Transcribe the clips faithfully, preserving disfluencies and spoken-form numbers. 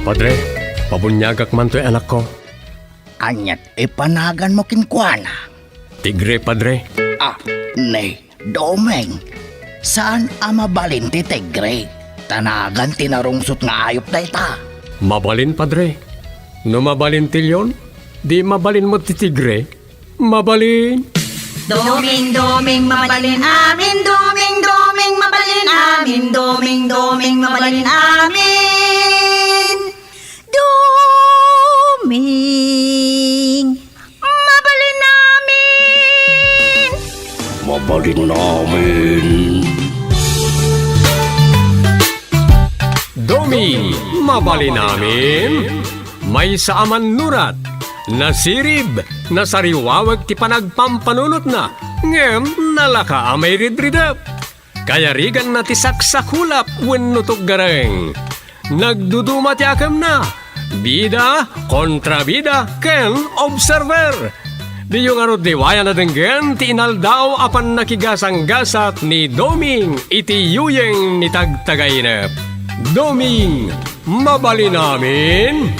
Padre, pabuniagak man toy anakko. Aniat ipanaganmo kenkuana? Tigre, Padre. Ah, ni Doming, saan a mabalin ti tigre? Ta nagan ti narungsot nga ayup dayta. Mabalin, Padre. No mabalin ti leon, di mabalin met ti tigre. Mabalin. Doming, Doming, mabalin amin. Doming, Doming, mabalin amin. Doming, Doming, mabalin amin. Doming, mabalin amin. Mabalin amin. Doming, mabalin amin. Maysa a mannurat, nasirib, nasariwawek ti panagpampanunotna, ngem nalaka a mairidridep. Kayariganna ti saksakulap wenno tuggareng. Nagduduma ti akemna. Bida, kontrabida, ken observer. Diyo ngarud liwayan a denggen ti inaldaw a pannakigasanggasat ni Doming iti yuyeng ni Tagtagainep. Doming, mabalin amin?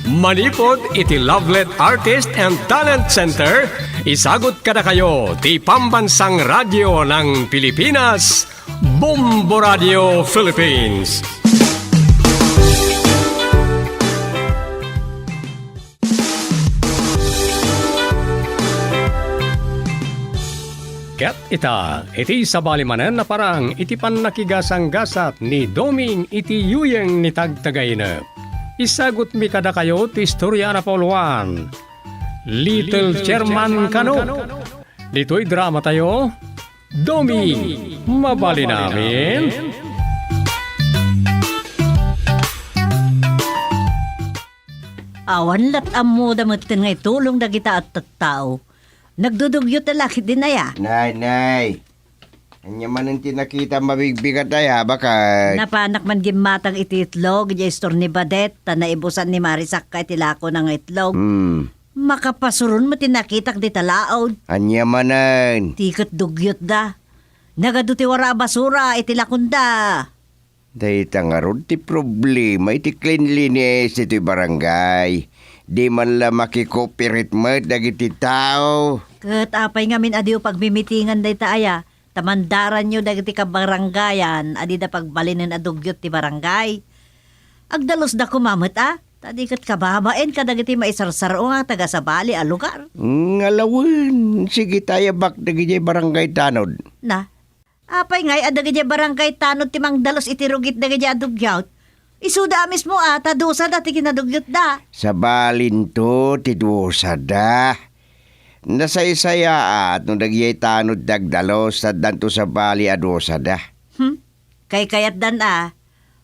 Manipud iti Lovelet Artist and Talent Center, isagut kadakayo ti Pambansang Radyo ng Pilipinas, Bombo Radio Philippines. Ket ita, iti sabali manen a parang iti pannakigasanggasat ni Doming iti yuyeng ni Tagtagainep. Isagutmi kadakayo ti istorya a napauluan, Little Chairman Kano. Ditoy dramatayo, Doming, mabalin amin? Awan lat ammoda metten nga itulong dagita a tattao. Nagdudugyot a lakit din aya. Nay, nay. Ania manen ti nakitam a bigbigat aya, baket? Napanak man gimmatang iti itlog, idiay istor ni Badet, ta naibusan ni Mari Sakka iti lakona nga itlog. Hmm. Makapasuron met ti nakitak dita laod. Ania manen? Ti ket dugyotda. Nagadu ti wara a basura iti lakonda. Dayta ngarud ti problema iti cleanliness iti barangay. Di man la makikooperate met dagiti tao. Ket apay ngamin a diyo pagmimitingan dayta aya? Ta mandaranyo dagiti kabarangayan a dida pagbalinen a dugyot ti barangay. Agdalusda koma met a, ta di ket kababain kadagiti maisarsar-o nga taga-sabali a lugar. Nga lawen, sige ta ayabak dagidiay barangay tanod. Na, apay ngay a dagidiay barangay tanod ti mangdalus iti rugit dagidiay a dugyot? Isuda a mismo a, ta dusada ti kinadugyotda. Sabalinto ti dusada. Nasaysayaat no dagidiay tanod ti agdalus, ta addanto sabali a dusada. Hmm? Kaykayatdan a,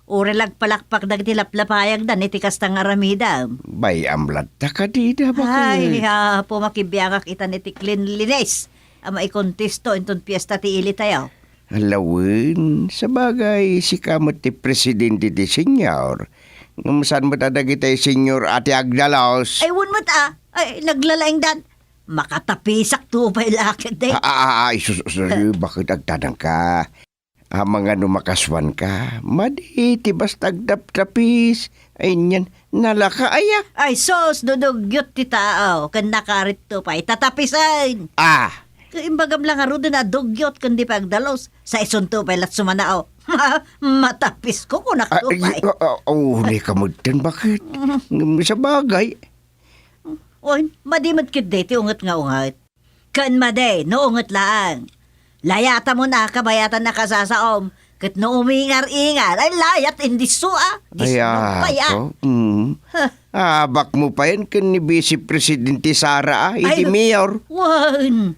uray la agpalakpak dagiti laplapayagdan iti kasta nga aramidem. Bay-am latta kadida, baket? Ay, Apo, makibiangak itan iti cleanliness a maikontesto inton piesta ti ilitayo. Alawen, sabagay, sika met ti presidente ti senior. Ngem saan met a dagitay senior a ti agdalus? Ay, wen met a. Ay, naglalaingdan. Makatapisakto pay la ket, eh. Ah, ah, ah, ay, sus, sus, baket agtadangka? Amangan no makasuanka, madi ti basta agtaptapis. Ay, nian, nalaka aya? Ay, sus, dudugyot ti tao, ken nakaritto pay, tatapisen. Ah! Imbagam la ngaruden a dugyot ken di pay agdalus, sa isunto pay lat sumanao. Matapisko, kunak to pay. Ah, ay, ah, ah, oh, ni kamutan, bakit? Mm. Ngem sabagay. Oy, madi met ketdi ti unget nga unget. Ken madi, no unget laeng. Layatamon a kabayatan a kasasaom, ket no umingar-ingar, ay layat indisso a. Ay, disno pay a. Apo, mm. Huh. Abakmo payen ken ni Vice Presidente Sara a, iti mayor. Wen.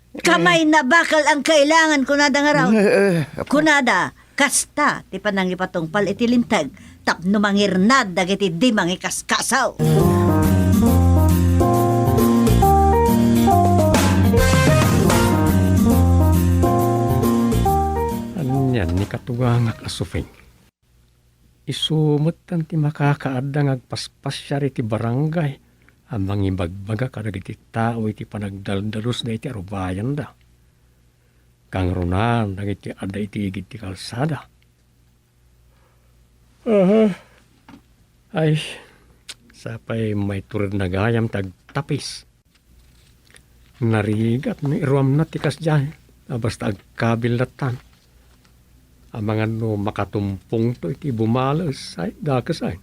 Kamay na bakal ang kailangan, kunada nga raw. Eh, eh, apo. Kunada, kasta ti panangipatungpal iti linteg tapno mangirnad dagiti di mangikaskasaw. Anian ni katugangak a Sufing? Isu metten ti makakaadda nga agpaspasiar iti barangay a mangibagbaga kadagiti tao iti panagdaldalusda iti arubayanda. Kangrunaan dagiti adda iti igid ti kalsada. Aha. Ay, sapay maituredna gayam ti agtapis. Narigat no iruamna ti kasdiay a basta agkabil lattan. Amangan no makatumpongto iti bumales ay dakes ay.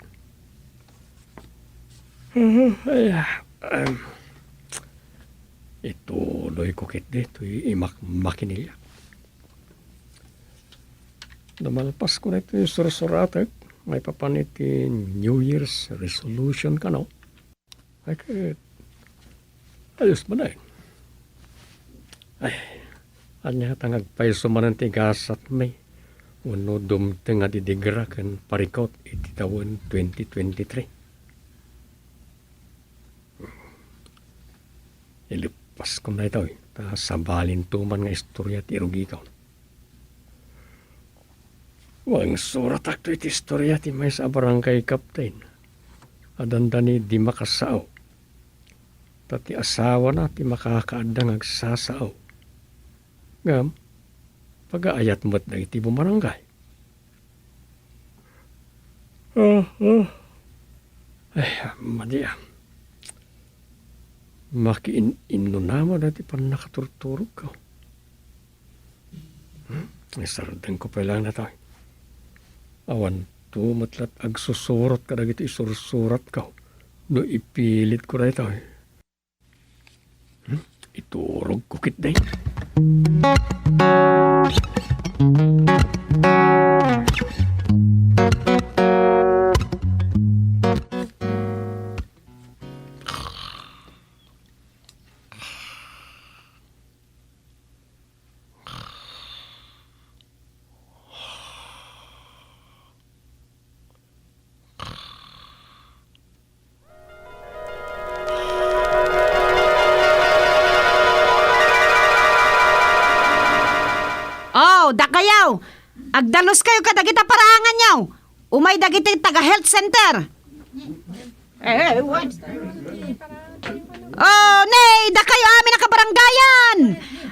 Ay, em, ituloyko ketdi toy imakmakiniliak. Namalpasko daytoy sursuratek maipapan iti New Year's resolution kano. Ay, ket, ayos manen. Ay, ania ta nga agpayso manen ti gasatmi wenno dumteng a didigra ken parikut iti tawen twenty twenty-three? Ileppaskon daytoy, ta sabalinto man nga istoria ti irugikon. Wen, suratakto iti istoria ti maysa a barangay captain a dandani di makasao. Ta ti asawana ti makakaadda nga agsasao. Ngem, pagaayat met dagiti bumarangay. Ah, ah. Ay, madi, ah. Makiin-innunama dati pannakaturturogko. Hmm? Isardengko pay laeng datoy. Awanto met lat agsusurot kadagiti isursuratko no ipilitko daytoy. Hmm? Iturogko ketdi. Oh, dakayo! Agdaluskayo kadagita paraanganyo! Umay dagiti taga-health center! Eh, what? Oh, nay, dakayo amin a kabarangayan!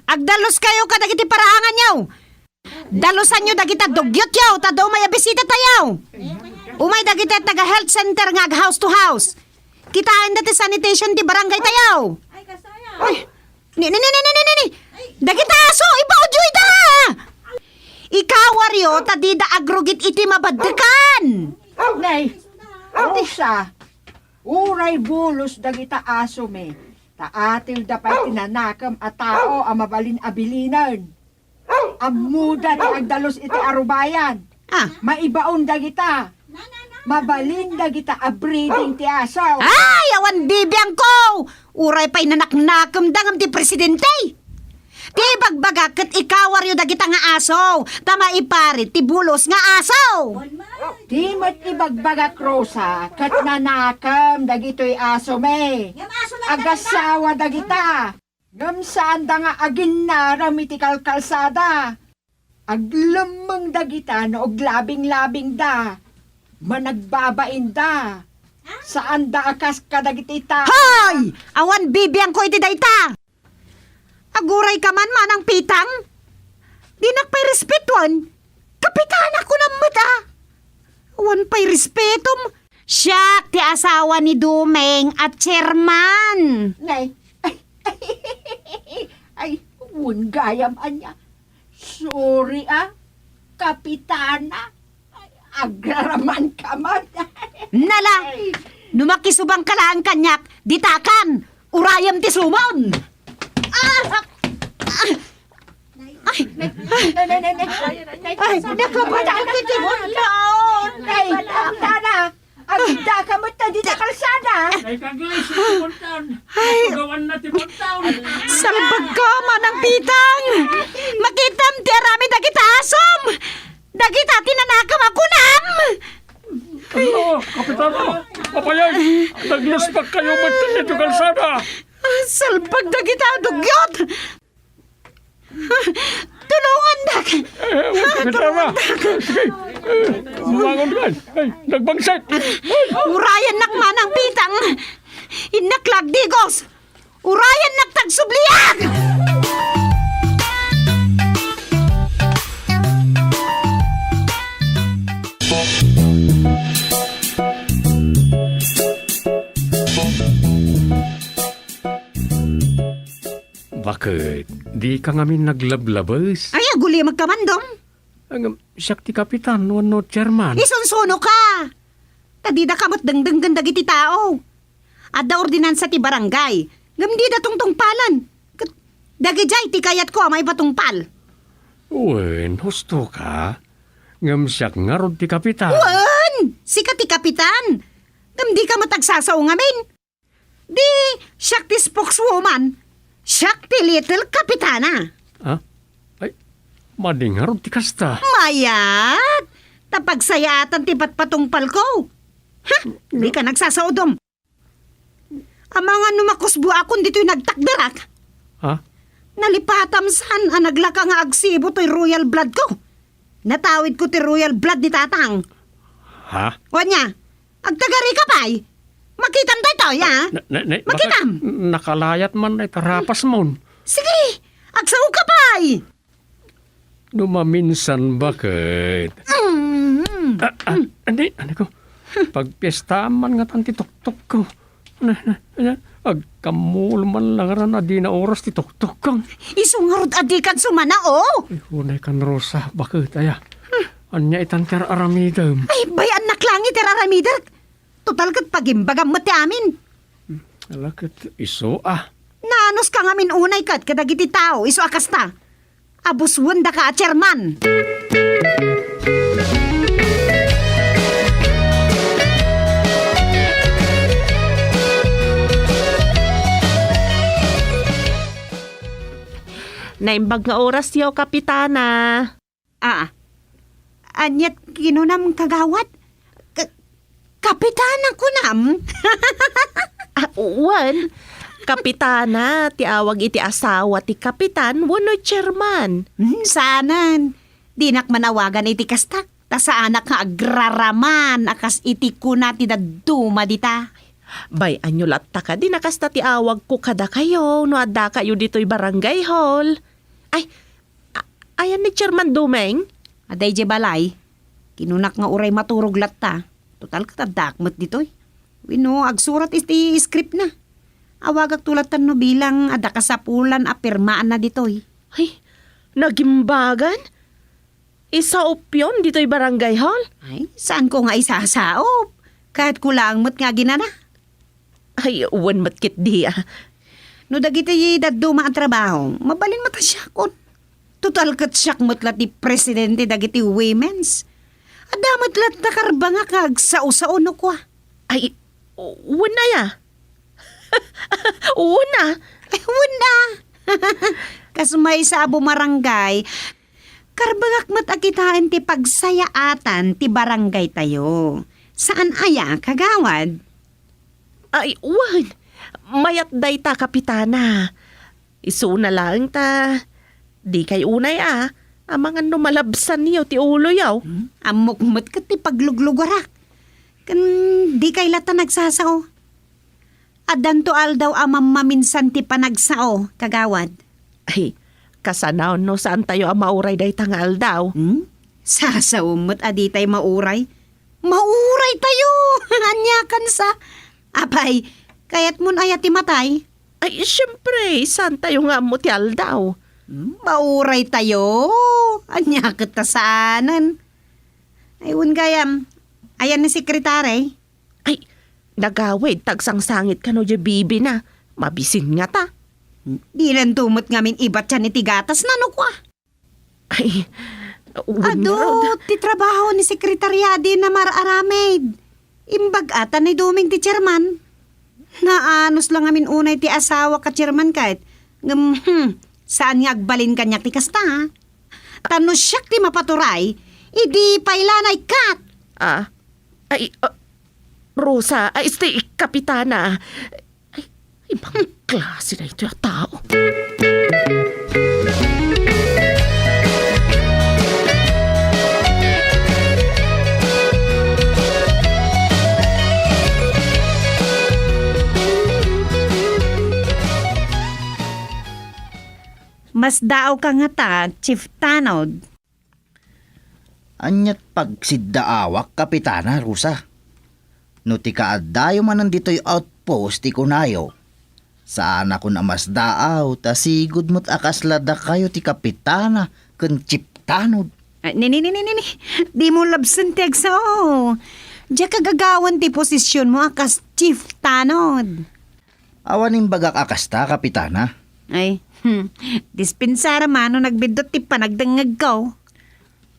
Agdaluskayo kadagiti paraanganyo! Dalusanyo dagita dugyotyo, ta adda umay a bisitatayo. Umay dagita taga-health center nga ag-house to house. Kitaenda ti sanitation ti barangay tayo. Ay, ni, ni, ni, ni, ni, ni, ni. Dagita aso, ibaudyo ida. Ikawaryo, ta dida agrugit iti mabaddekan. Nay, Rosa, uray bulos dagita asomi, ta atiwda pay ti nanakem a tao a mabalin a bilinen. Ammoda ti agdalus iti arubayan. Ah. Maibaon dagita. Mabalin dagita a breeding ti aso. Ay, awan bibiangko! Uray pay nanaknakemda ngem ti presidente. Ti ibagbagak ket ikawaryo dagita nga aso, ta maiparit ti bulos nga aso. Ti met ibagbagak, Rosa, ket nanakem dagitoy asomi. Agasawa dagita. Ngem saanda nga aginnarem iti kalkalsada. Aglemmeng dagita no aglabinglabingda. Managbabainda. Saanda a kas kadagiti ta- Hoy! Awan bibiangko iti dayta! Agurayka man, Manang Pitang? Dinak pay respetuen. Kapitanak kunam met, a. Awan pay respetom. Siak ti asawa ni Dumeng a chairman. Nay, ay, ay, wen gayam ania. Sorry, a, Kapitana. Ay, agraraman ka man. Nala, ay, no makisubang ka laeng kaniak, ditakan, urayem ti sumon. Ah! Ah! Ay! Nay, nay, nay, nay. Ay, nakapatay ka ti buntaon. Nay, tama na. Agda ka met ta dita kalsada. Nay, kagis, iti buntaon. Ay. Tugawan na ti buntaon. Salbagka, Manang Pitang. Makitam ti aramid dagita asom. Dagita ti nanakem a kunam. Ano, Kapitana? Apay, nagluspag kayo met iti kalsada. Ah, salbag dagita a dugyot. Tulongandak! Eh, eh, Kapitana! Sige! Eh, bumangon ka! Ay, nagbangsit! Ay! Urayannak, Manang Pitang! Innak lagdigos! Urayannak tagsubliak! Ket dika ngamin naglablabes? Ay, agulimekka man, Dom. Ngem, siak ti kapitan wenno chairman. Isunsunoka! Ta didaka met dengdenggen dagiti tao. Adda ordinansa ti barangay, ngem dida tungtungpalen. Ket dagidiay ti kayatko a maipatungpal. Wen, hustoka. Ngem siak ngarud ti kapitan. Wen! Sika ti kapitan. Ngem dika met agsasao ngamin. Di, siak ti spokeswoman. Siak ti little kapitana. Ah? Ay, madi ngarud ti kasta. Mayat! Ta pagsayaatan ti patpatungpalko. Ha? Dika nagsasao, Dom. Amangan no makusboakon ditoy nagtakderak. Ha? Nalipatam saan a naglaka nga agsibo toy royal blood ko. Natawid ko ti royal blood ni tatang. Ha? Wen, agtagarika pay. Makitam daytoy, ha? Na, na, na, Makitam. Baka nakalayat man, ay, tarapas mon. Sige, agsaoka pay. No maminsan, baket? Mm. Ah, ah, ani, ani ko? Pagpiestaan man ngatan ti tuktok ko. Ano, ano, ano? Agkammul man lang ran a dina oras ti tuktok ko. Isu ngarud a dikan sumana, oh. Ay, unay kan Rosa, baket, aya. Ania itan ti ar-aramidem? Ay, bay-annak langit ti ar-aramidek. Total ket pagimbagam met ti amin. Ala ket isu, ah. Nanuska ngamin unay ket kadagiti tao, isu a kasta. Abuswendaka a chairman. Naimbag nga oras yo, Kapitana. Ah, aniat kinunam, kagawad? Ka-, Kapitana kunam? Ah, wen, kapitana ti awag iti asawa ti kapitan wenno chairman. Hmm, saanen. Dinak man awagan iti kasta, ta saanak nga agraraman a kas iti kuna ti dadduma dita. Bay-anyo latta kadi a kasta ti awagko kadakayo no addakayo ditoy barangay hall. Ay, a-, ayan ni Chairman Dumeng? Adda idiay balay. Kinunak nga uray maturog latta. Total, ket addaak met ditoy. Wenno, agsurat iti script na. Awagakto latta no bilang adda kasapulan a pirmaanna ditoy. Ay, nagimbagan? Isaopyon ditoy barangay hall? Ay, saanko nga isasaop. Kayatko laeng met nga aginana. Ay, wen met ketdi, ah. No dagiti dadduma a trabaho, mabalin met a siakon. Total ket siak met la ti presidente dagiti women's. Adda met latta karbangak nga agsao-sao no kua. Ay, wen aya? Wen a. Ay, wen a. Kas maysa a bumarangay, karbangak met a kitaen ti pagsayaatan ti barangay tayo. Saan aya, kagawad? Ay, wen. Mayat dayta, Kapitana. Isuna laeng ta, dikay unay a, amangan no malabsanyo ti uloyo. Hmm? Ammok met ket ti pagluglugarak. Ken dikay latta nagsasao. Addanto aldaw a mammaminsan ti panagsao, kagawad. Ay, kasano no saantayo a mauray dayta nga aldaw? Hmm? Sasaom met a ditay mauray. Mauray tayo! Ania kansa? Apay, kayatmon aya ti matay? Ay, siempre, saan tayo nga ammo ti aldaw? Hmm, mauray tayo! Ania ket ta saanen? Ay, wen gayam, ayan ni sekretary? Ay, nagawid, tagsangsangit kano di bibi na. Mabisin nga ta. Dinanto met ngamin ibatyan iti gatas na no kua. Ay, wen ngarud. Adu, ti trabaho ni sekretarya a dina mar-aramid. Imbag-atan ni Doming ti chairman. Naanus lang amin unay ti asawa ka chairman ket, ngem, hmm, saan nga agbalin kaniak ti kasta, ha? Ta no siak ti mapaturay, idi pay lanay kat. Ah, ay, ah, Rosa, ay, este, Kapitana. Ay, ibang klase na ito yung tao. Masdaawka ngata, Chief Tanod. Aniat pagsiddaawak, Kapitana Rosa? No ti kaaddayo manen ditoy outpost ti kunayo, Saanakon a masdaaw, ta sigud met a kasla dakayo ti kapitana ken chief tanod. Ay, ni, ni, ni, ni, ni, ni. Dimo labsen ti agsao. Diak agagawan ti posisionmo a kas chief tanod. Awan imbagak a kasta, Kapitana. Ay, hmm. Dispensara man no nagbiddut ti panagdengngegko.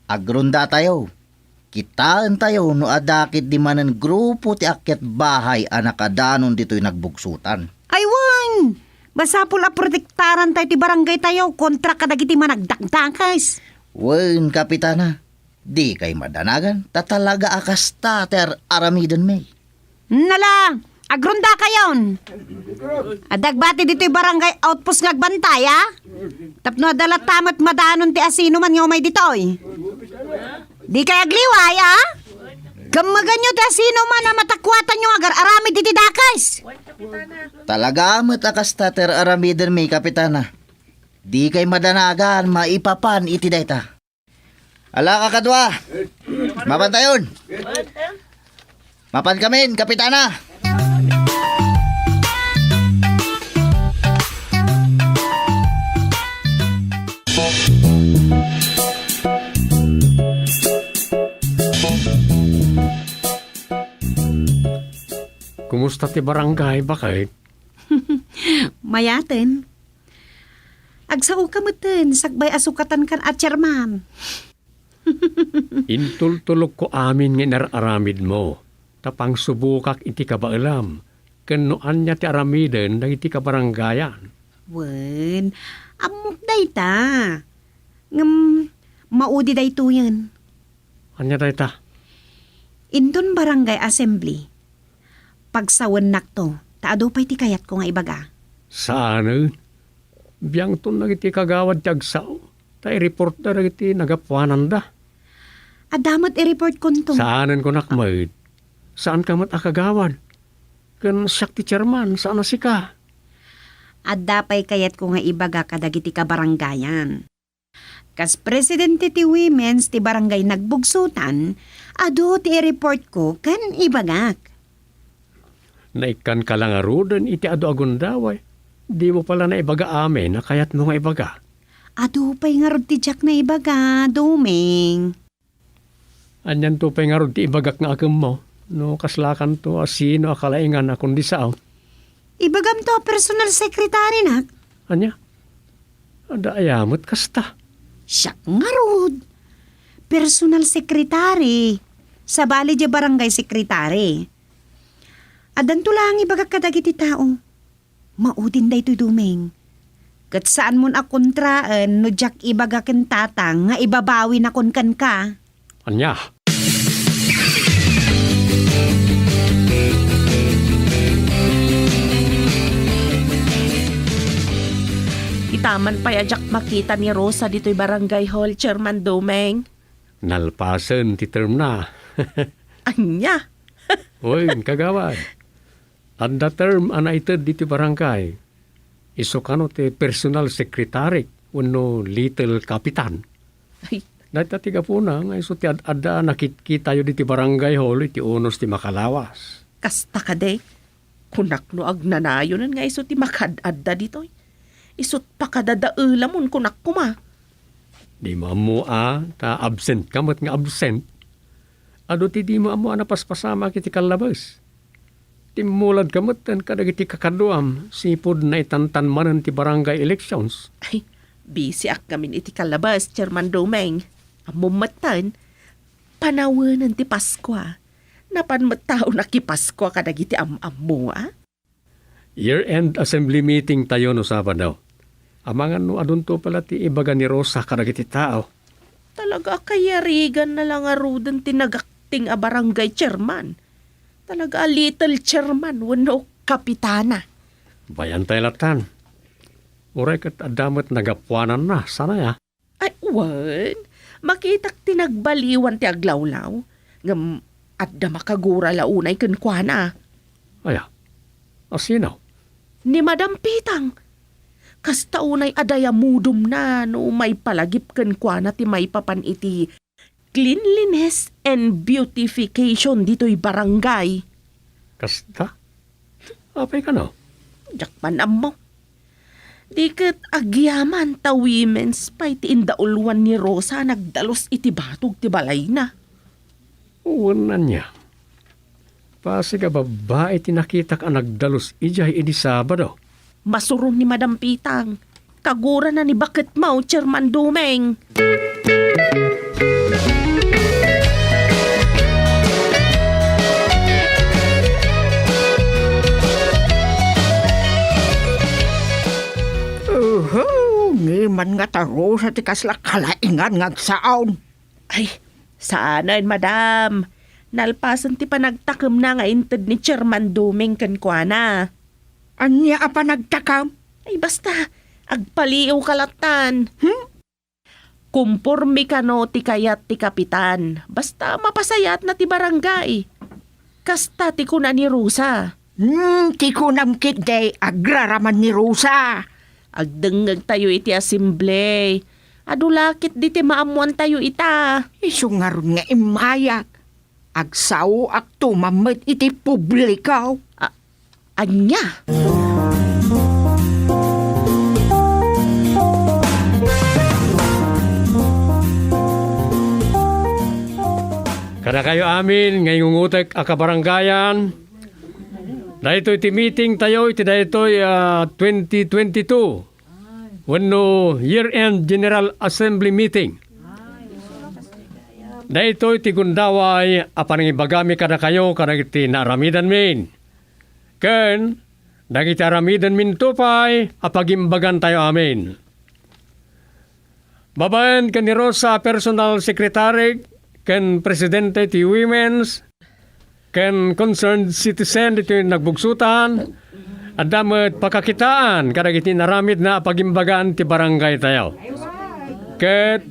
Agrondatayo. Kitaentayo no adda ketdi manen grupo ti akyat bahay a nakadanon ditoy nagbugsotan. Ay, wen! Masapul a protektarantayo ti barangaytayo kontra kadagiti managdakdakes. Wen, Kapitana. Dikay madanagan, ta talaga a kasta ti ar-, aramidenmi. Nala, agrondakayon. Adda agbati ditoy barangay outpost nga agbantay, a? Tapno adda latta met madanon ti asinoman nga umay ditoy. Dikay agliway, a? Gammaganyo ti asinoman a matakuatanyo nga agar-aramid iti dakes. Talaga met a kasta ti ar-aramidenmi, Kapitana. Dikay madanagan maipapan iti dayta. Ala, kakadua. Mapantayon. Mapankamin, Kapitana. Kumusta ti barangay, baket? Mayaten. Agsaoka metten, sakbay a sukatankan a chairman. Intultulokko amin nga inar-aramidmo, ta pangsubokak iti kabaelam, ken no ania ti aramiden dagiti kabarangayan. Wen, ammok dayta. Ngem, maudi daytoyen. Ania dayta? Inton barangay assembly, pagsawennakto, ta adu pay ti kayatko nga ibaga. Saanen. Biangton dagiti kagawad ti agsao, ta i-reportda dagiti nagapuananda. Adda met i-reportkonto. Saanen, kunak met. Saanka met a kagawad. Ken siak ti chairman, saan a sika. Adda pay kayatko nga ibaga kadagiti kabarangayan. Kas presidente ti Women's ti Barangay Nagbugsotan, adu ti i-reportko ken ibagak. Naikkanka la ngaruden iti adu a gundaway. Dimo pay la naibaga amin a kayatmo nga ibaga. Adu pay ngarud ti diak naibaga, Doming. Anianto pay ngarud ti ibagak nga akemmo? No kaslakanto a sino a kalaingan a kundi sao? Ibagamto a personal secretary-nak. Ania? Adda aya met kasta? Siak ngarud. Personal secretary. Sabali diay barangay secretary. Addanto laeng ibagak kadagiti tao. Maudin daytoy, Doming. Ket saanmon a kontraen no diak ibaga ken tatang nga ibabawinakon kenka. Ania? Itaman pay a diak makita ni Rosa ditoy barangay hall, Chairman Doming. Nalpasen ti termna. Ania? Oy, kagawad. Adda term a naited ditoy barangay. Isu kano ti personal secretary wenno little kapitan. Ay. Dayta ti gapuna nga isu ti ad-adda a nakitkitayo ditoy barangay hall iti unos ti makalawas. Kasta kadi? Kunak no agnanayonen nga isu ti makaad-adda ditoy. Isut' pakadadaelamon, kunak koma. Dimo ammo a, ta absent ka met nga absent. Adu ti dimo ammo a napaspasamak iti kallabes. Timmuladka metten kadagiti kakaduam, sipud naitantan manen ti barangay elections. Ay, bisiak ngamin iti kallabes, Chairman Doming. Ammom metten, panawenen ti Paskua. Napan met tao nakipaskua kadagiti am-ammo, a? Year-end assembly meeting tayo no Sabado. Amangan no adunto pala ti ibaga ni Rosa kadagiti tao. Talaga a kayariganna la ngaruden ti nagakting a barangay chairman. Talaga a little chairman wenno kapitana. Bayantay latan. Uray ket adda met nagapuananna, sana ya? Ay, wen, makitak ti nagbaliwan ti aglawlaw, ngem adda makagura la unay kenkuana. Aya? A sino? Ni Madam Pitang. Kasta unay a dayamudomna no maipalagip kenkuana ti maipapan iti cleanliness and beautification ditoy barangay. Kasta? Apay kano? Diak man ammo. Di ket agyaman ta women's pay ti indauluan ni Rosa a nagdalus iti batog ti balayna. Wen ania? Pasig a babbai ti nakitak a nagdalus idiay idi Sabado. Masuron ni Madam Pitang. Kagurana ni baketmo, Chairman Dumeng. Uhu, ngiman nga ta Rosa ti kasla kalaingan nga agsaon. Ay, saanen, madam. Nalpasen ti panagtakemna nga inted ni Chairman Dumeng kenkuana. Ania a panagtakem? Ay, basta, agpaliiwka lattan. Hmm? Kumporme kano ti kayat ti kapitan. Basta, mapasayaatna ti barangay. Kasta ti kuna ni Rosa. Hmm, ti kunam ketdi, agraraman ni Rosa. Agdengngegtayo iti assembly. Adu la ketdi ti maammoantayo ita. Isu ngarud nga immayak. Agsaoakto man met iti publiko. A-, ania? Kadakayo amin nga ingungotek a kabarangayan, daytoy ti meeting tayo iti daytoy, ah, twenty twenty-two wenno year-end General Assembly Meeting. Daytoy ti gundaway a panangibagami kadakayo kadagiti naaramidanmin ken dagiti aramidenminto pay a pagimbagantayo amin. Babaen ken ni Rosa a personal secretary ken presidente ti Women's ken concerned citizen ditoy nagbugsotan, adda met pakakitaan kadagiti inaramidna a pagimbagan ti barangaytayo. Ket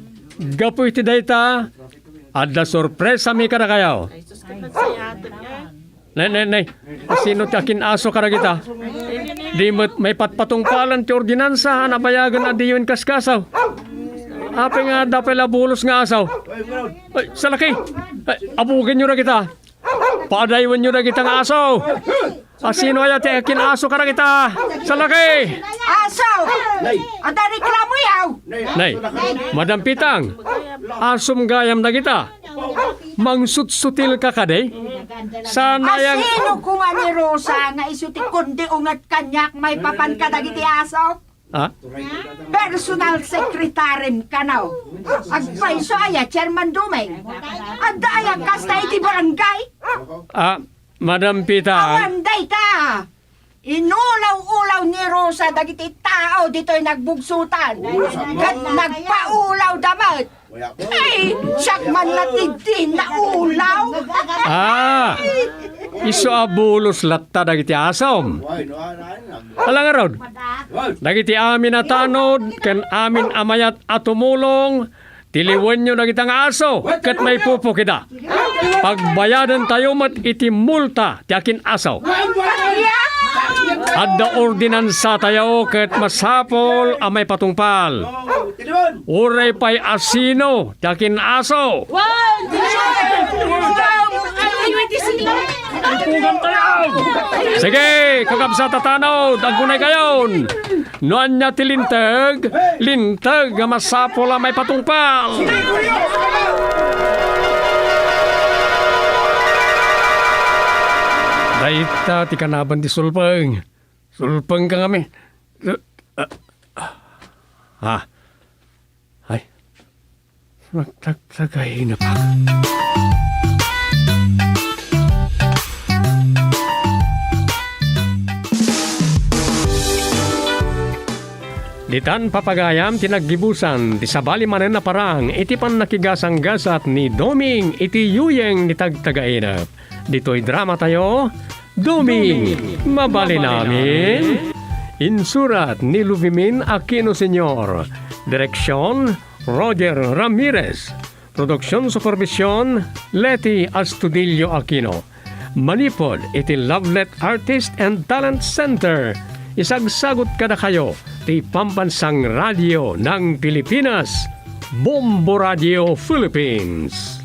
gapu iti dayta, adda sorpresami kadakayo. Nay, nay, nay. Asino ti akin-aso kadagita? Di met maipatpatungpalan ti ordinansa a nabayagen a diyo inkaskasaw. Apay nga adda pay la bulos nga asaw? Ay, salaki! Ay, abugenyo dagita. Paadaywenyo dagita nga aso. Asino aya ti akin-aso kadagita? Salaki! Aso! Adda reklamo yaw! Nay, Madam Pitang, asom gayam dagita. Mangsutsutil ka kadi? Saan aya nga Asino koma ni Rosa nga isu ti kundi unget kaniak maipapan kadagiti aso? Ha? Personal secretary kano. Agpayso aya, Chairman Dumeng? Adda aya kasta iti barangay? Ah, Madam Pita. Awan dayta. Inulaw-ulaw ni Rosa dagiti tao ditoy nagbugsotan. Ket nagpaulawda met. Ay, siak man la ti di naulaw. Ah, isu a bulos latta dagiti asom. Ala ngarud, dagiti amin a tanod ken amin a mayat a tumulong, tiliwenyo dagita nga aso ket maipupokida. Pagbayadentayo met iti multa ti akin-aso. Adda ordinansatayo ket masapul a maipatungpal. Uray pay asino ti akin-aso. Sige, kakabsat a tanod, aggunaykayon. No ania ti linteg, linteg nga masapul a maipatungpal. Dayta ti kanaban ti sulpeng. Sulpeng ka ngamin. Su-, ah, ah. Ay. Nagtagtagayna pa. Ditan papagayam ti naggibusan ti sabali manen a parang iti pannakigasanggasat ni Doming iti yuyeng ni Tagtagainep. Ditoy dramatayo, Doming, Mabalin Amin. Insurat ni Luvimin Aquino Senior. Direksyon, Roger Ramirez. Production supervision, Leti Astudillo Aquino. Manipud iti Lovelet Artist and Talent Center, isagsagut kadakayo ti Pambansang Radio ng Pilipinas, Bombo Radio Philippines.